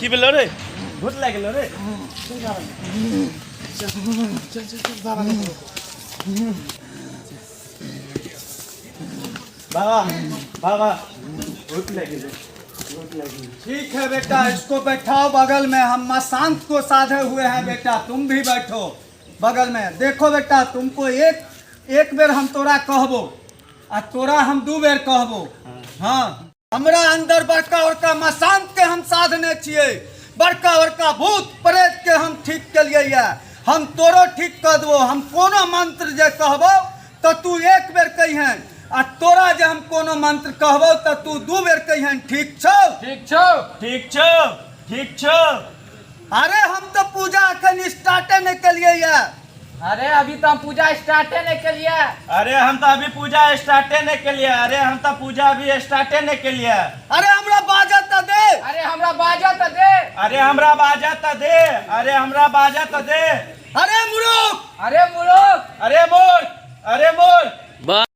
की भेलो रे? भूत लागि गेलो रे? चल चल चल चल, बाबा बाबा, बाबा, भूत लागि गेलो, भूत लागि गेलो। ठीक है बेटा, इसको बैठाओ बगल में। हम मशांत को साधे हुए हैं बेटा, तुम भी बैठो बगल में। देखो बेटा, तुमको एक एक बेर हम तोरा कहबो आ तोरा हम दू बेर कहबो। हाँ, हमरा अंदर बड़का बड़का मशांत के हम साधने छियै, बड़का बड़का भूत प्रेत के हम ठीक केलियै ये, हम तोरो ठीक कऽ देबो। हम कोनो मंत्र जे कहबो तऽ तू एक बेर कहिहन आ तोरा जे हम कोनो मंत्र कहबो तऽ तू दू बेर कहिहन। ठीक छौ? ठीक छौ। ठीक छौ, ठीक छौ। अरे, हम तऽ पूजा अखन स्टार्टे नहि केलियै ये। अरे, अभी तो हम पूजा स्टार्टे नहीं केलिए। अरे, हम तो अभी पूजा स्टार्टे नहीं केलिए। अरे, हम तो पूजा अभी स्टार्टे नहीं केलिए। अरे, हमरा बाजऽ तऽ दे। अरे, हमरा बाजा तो दे। अरे, हमरा बाजा त दे। अरे, हमरा बाजा त दे। अरे मुरुख। अरे मुरुख। अरे मूर्ख, अरे मूर्ख।